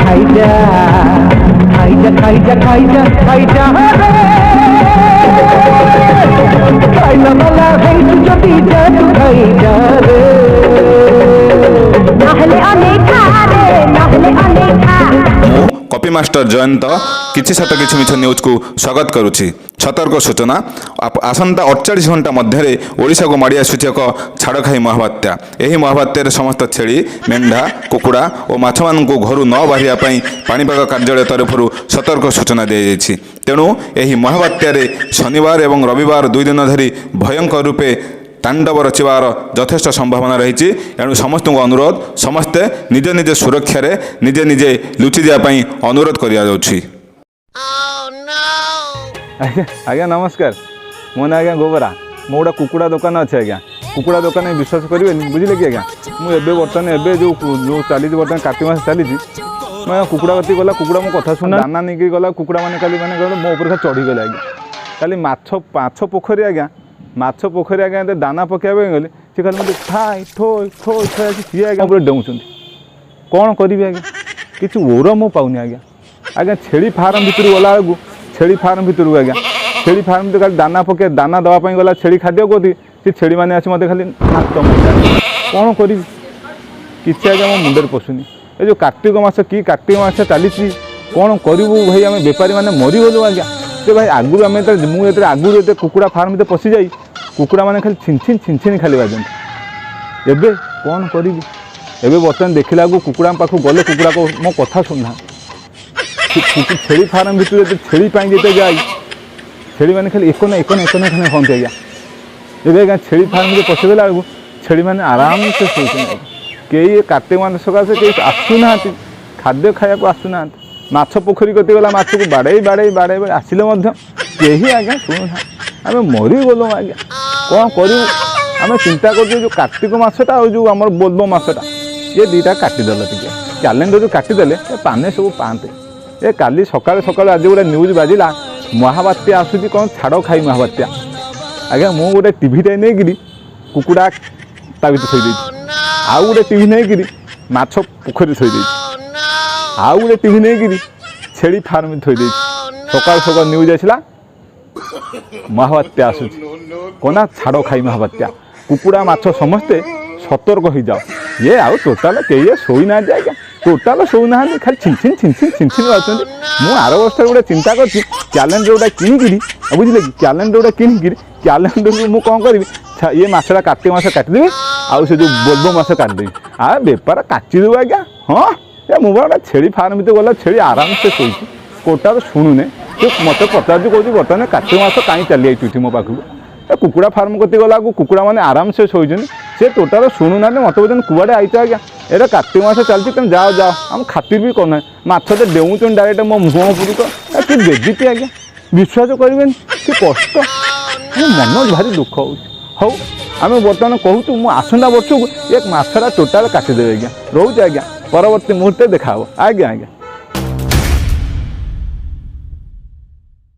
ଖାଇଯା ଖାଇଯା ଖାଇଯା ଖାଇଯା ଖାଇଯା ରେ, ଖାଇଲା ବାଲା ହେଇଛୁ ଯଦି ଯା ତୁ ଖାଇଯା ରେ। ନହେଲେ ଅନେଖା ରେ, ନହେଲେ ଅନେଖା। ମୁଁ କପି ମାଷ୍ଟର ଜୟନ୍ତ, କିଛି ସତ କିଛି ମିଛ ନ୍ୟୁଜ୍କୁ ସ୍ୱାଗତ କରୁଛି। ସତର୍କ ସୂଚନା, ଆସନ୍ତା 48 ଘଣ୍ଟା ମଧ୍ୟରେ ଓଡ଼ିଶାକୁ ମାଡ଼ି ଆସୁଛି ଏକ ଛାଡ଼ଖାଇ ମହାବାତ୍ୟା। ଏହି ମହାବାତ୍ୟାରେ ସମସ୍ତ ଛେଳି, ମେଣ୍ଢା, କୁକୁଡ଼ା ଓ ମାଛମାନଙ୍କୁ ଘରୁ ନ ବାହାରିବା ପାଇଁ ପାଣିପାଗ କାର୍ଯ୍ୟାଳୟ ତରଫରୁ ସତର୍କ ସୂଚନା ଦିଆଯାଇଛି। ତେଣୁ ଏହି ମହାବାତ୍ୟାରେ ଶନିବାର ଏବଂ ରବିବାର 2 ଦିନ ଧରି ଭୟଙ୍କର ରୂପେ ତାଣ୍ଡବ ରଚିବାର ଯଥେଷ୍ଟ ସମ୍ଭାବନା ରହିଛି। ଏଣୁ ସମସ୍ତଙ୍କୁ ଅନୁରୋଧ, ସମସ୍ତେ ନିଜ ନିଜ ସୁରକ୍ଷାରେ ନିଜେ ନିଜେ ଲୁଚି ଯିବା ପାଇଁ ଅନୁରୋଧ କରାଯାଉଛି। ଆଜ୍ଞା, ଆଜ୍ଞା ନମସ୍କାର। ମୋ ନାଁ ଆଜ୍ଞା ଗୋବରା। ମୋ ଗୋଟେ କୁକୁଡ଼ା ଦୋକାନ ଅଛି ଆଜ୍ଞା। କୁକୁଡ଼ା ଦୋକାନ, ବିଶ୍ୱାସ କରିବେନି, ବୁଝିଲେ କି ଆଜ୍ଞା, ମୁଁ ଏବେ ବର୍ତ୍ତମାନ ଏବେ ଯେଉଁ ଯେଉଁ ଚାଲିଛି, ବର୍ତ୍ତମାନ କାର୍ତ୍ତିକ ମାସ ଚାଲିଛି, ମୁଁ ଆଜ୍ଞା କୁକୁଡ଼ା କତି ଗଲା, କୁକୁଡ଼ା ମୋ କଥା ଶୁଣା, ଦାନା ନେଇକି ଗଲା, କୁକୁଡ଼ା ମାନେ କାଲି ମାନେ ଗଲେ ମୋ ଉପରେ ଖାଲି ଚଢ଼ିଗଲେ ଆଜ୍ଞା। କାଲି ମାଛ ମାଛ ପୋଖରୀ ଆଜ୍ଞା, ମାଛ ପୋଖରୀ ଆଜ୍ଞା, ଏତେ ଦାନା ପକାଇବା ପାଇଁ ଗଲି, ସେ ଖାଲି ମୋତେ ଠାଇ ଠୋଇ ଠୋଇ ଠୋଇ ଆସି ସିଏ ଆଜ୍ଞା ଉପରେ ଡେଉଁଛନ୍ତି। କ'ଣ କରିବି ଆଜ୍ଞା? କିଛି ଓର ମୁଁ ପାଉନି ଆଜ୍ଞା। ଆଜ୍ଞା, ଛେଳି ଫାର୍ମ ଭିତରକୁ ଗଲା ବେଳକୁ, ଛେଳି ଫାର୍ମ ଭିତରକୁ ଆଜ୍ଞା, ଛେଳି ଫାର୍ମ ଭିତରୁ ଖାଲି ଦାନା ପକାଇ ଦାନା ଦେବା ପାଇଁ ଗଲା ଛେଳି ଖାଦ୍ୟ କୋଉଠି, ସେ ଛେଳିମାନେ ଆସି ମୋତେ ଖାଲି ନାକ ମାରିଲେ। କ'ଣ କରିବି, କିଛି ଆଜ୍ଞା ମୋ ମୁଣ୍ଡରେ ପଶୁନି। ଏ ଯେଉଁ କାର୍ତ୍ତିକ ମାସ କି କାର୍ତ୍ତିକ ମାସ ଚାଲିଛି, କ'ଣ କରିବୁ ଭାଇ? ଆମେ ବେପାରୀମାନେ ମରିଗଲୁ ଆଜ୍ଞା। ସେ ଭାଇ ଆଗରୁ ଆମେ ଯେତେବେଳେ, ମୁଁ ଯେତେବେଳେ ଆଗରୁ ଏତେ କୁକୁଡ଼ା ଫାର୍ମ ଭିତରେ ପଶିଯାଇ, କୁକୁଡ଼ାମାନେ ଖାଲି ଛିନ୍ ଛିନ୍ ଛିନ୍ ଛିନ୍ ଖାଲି ବାଜନ୍ତି। ଏବେ କ'ଣ କରିବି? ଏବେ ବର୍ତ୍ତମାନ ଦେଖିଲା ବେଳକୁ କୁକୁଡ଼ାଙ୍କ ପାଖକୁ ଗଲେ କୁକୁଡ଼ା ମୋ କଥା ଶୁଣୁନାହାନ୍ତି। ଛେଳି ଫାର୍ମ ଭିତରେ ଯେତେ ଛେଳି ପାଇଁ ଯେତେ ଯାଇ, ଛେଳିମାନେ ଖାଲି ଏକ ନା ଏକ ନା ଏକ ନା ଖାଲି ହୁଅନ୍ତି ଆଜ୍ଞା। ଏବେ ଆଜ୍ଞା ଛେଳି ଫାର୍ମ ଭିତରେ ପଶିଗଲା ବେଳକୁ ଛେଳିମାନେ ଆରାମସେ ଶୋଉଛନ୍ତି ଆଜ୍ଞା। କେହି ଏ କାର୍ତ୍ତିକ ମାସ ସକାଶେ କେହି ଆସୁନାହାନ୍ତି, ଖାଦ୍ୟ ଖାଇବାକୁ ଆସୁନାହାନ୍ତି। ମାଛ ପୋଖରୀ କତି ଗଲା, ମାଛକୁ ବାଡ଼େଇ ବାଡ଼େଇ ବାଡ଼େଇ ବାଡ଼େଇ ଆସିଲେ ମଧ୍ୟ କେହି ଆଜ୍ଞା ଶୁଣୁନାହାନ୍ତି। ଆମେ ମରିଗଲୁ ଆଜ୍ଞା, କ'ଣ କରିବୁ? ଆମେ ଚିନ୍ତା କରୁଛୁ, ଯେଉଁ କାର୍ତ୍ତିକ ମାସଟା ଆଉ ଯେଉଁ ଆମର ବୋଲବମ ମାସଟା, ଇଏ ଦୁଇଟା କାଟିଦେଲେ, ଟିକେ କ୍ୟାଲେଣ୍ଡରରୁ କାଟିଦେଲେ ଏ ପାନେ ସବୁ ପାଆନ୍ତେ। ଏ କାଲି ସକାଳୁ ସକାଳୁ ଆଜି ଗୋଟେ ନ୍ୟୁଜ୍ ବାଜିଲା, ମହାବାତ୍ୟା ଆସୁଛି, କ'ଣ ଛାଡ଼ ଖାଇ ମହାବାତ୍ୟା। ଆଜ୍ଞା, ମୁଁ ଗୋଟେ ଟିଭିଟେ ନେଇକିରି କୁକୁଡ଼ା ତା ଭିତରେ ଥୋଇ ଦେଇଛି, ଆଉ ଗୋଟେ ଟିଭି ନେଇକିରି ମାଛ ପୋଖରୀ ଥୋଇ ଦେଇଛି, ଆଉ ଗୋଟେ ଟିଭି ନେଇକିରି ଛେଳି ଫାର୍ମ ଥୋଇ ଦେଇଛି। ସକାଳୁ ସକାଳୁ ନ୍ୟୁଜ୍ ଆସିଲା, ମହାବାତ୍ୟା ଆସୁଛି, କ'ଣ ନା ଛାଡ଼ ଖାଇ ମହାବାତ୍ୟା, କୁକୁଡ଼ା ମାଛ ସମସ୍ତେ ସତର୍କ ହେଇଯାଅ। ଇଏ ଆଉ ଟୋଟାଲ କେହି ଏ ଶୋଇନାହାନ୍ତି ଆଜ୍ଞା, ଟୋଟାଲ ଶୋଇନାହାନ୍ତି, ଖାଲି ଛିନ୍ ଛିନ୍ ଛିନ୍ ଛିନ୍ ଛିନ୍ ଛିନ୍ ଅଛନ୍ତି। ମୁଁ ଆର ବର୍ଷରେ ଗୋଟେ ଚିନ୍ତା କରିଛି, କ୍ୟାଲେଣ୍ଡର ଗୋଟେ କିଣିକିରି, ଆଉ ବୁଝିଲେ କି, କ୍ୟାଲେଣ୍ଡର ଗୋଟେ କିଣିକିରି କ୍ୟାଲେଣ୍ଡରରୁ ମୁଁ କ'ଣ କରିବି, ଇଏ ମାସଟା କାର୍ତ୍ତିକ ମାସ କାଟିଦେବି ଆଉ ସେ ଯେଉଁ ବୋଲବମ ମାସ କାଟିଦେବି, ଆଉ ବେପାର କାଚିଦେବୁ ଆଜ୍ଞା। ହଁ, ଏ ମୁଁ ବା ଗୋଟେ ଛେଳି ଫାର୍ମ ଭିତରେ ଗଲା, ଛେଳି ଆରାମସେ ଶୋଇଛି, କୋଟାରୁ ଶୁଣୁନେ। ସେ ମୋତେ ପଚାରୁଛି, କହୁଛି ବର୍ତ୍ତମାନ କାର୍ତ୍ତିକ ମାସ କାହିଁ ଚାଲି ଯାଇଛି ଏଠି ମୋ ପାଖକୁ? ଏ କୁକୁଡ଼ା ଫାର୍ମ କତି ଗଲାକୁ କୁକୁଡ଼ା ମାନେ ଆରାମସେ ଶୋଇଛନ୍ତି, ସେ ଟୋଟାଲ ଶୁଣୁନାହାନ୍ତି। ମୋତେ କହୁଛନ୍ତି, କୁଆଡ଼େ ଆଇଛ ଆଜ୍ଞା? ଏଇଟା କାର୍ତ୍ତିକ ମାସ ଚାଲିଛି, ତମେ ଯାଅ ଯାଅ। ଆମ ଖାତିର ବି କରୁନାହିଁ। ମାଛ ତ ଡେଉଁଛନ୍ତି ଡାଇରେକ୍ଟ ମୋ ମୁହଁ ଉପରକୁ ତ। ଏ କି ବେଜିତି ଆଜ୍ଞା, ବିଶ୍ୱାସ କରିବେନି କି କଷ୍ଟ। ମୋ ମନ ଭାରି ଦୁଃଖ ହେଉଛି। ହଉ, ଆମେ ବର୍ତ୍ତମାନ କହୁଛୁ, ମୁଁ ଆସନ୍ତା ବର୍ଷକୁ ଏ ମାସଟା ଟୋଟାଲ କାଟିଦେବେ ଆଜ୍ଞା। ରହୁଛି ଆଜ୍ଞା, ପରବର୍ତ୍ତୀ ମୁହୂର୍ତ୍ତରେ ଦେଖା ହେବ ଆଜ୍ଞା। ଆଜ୍ଞା।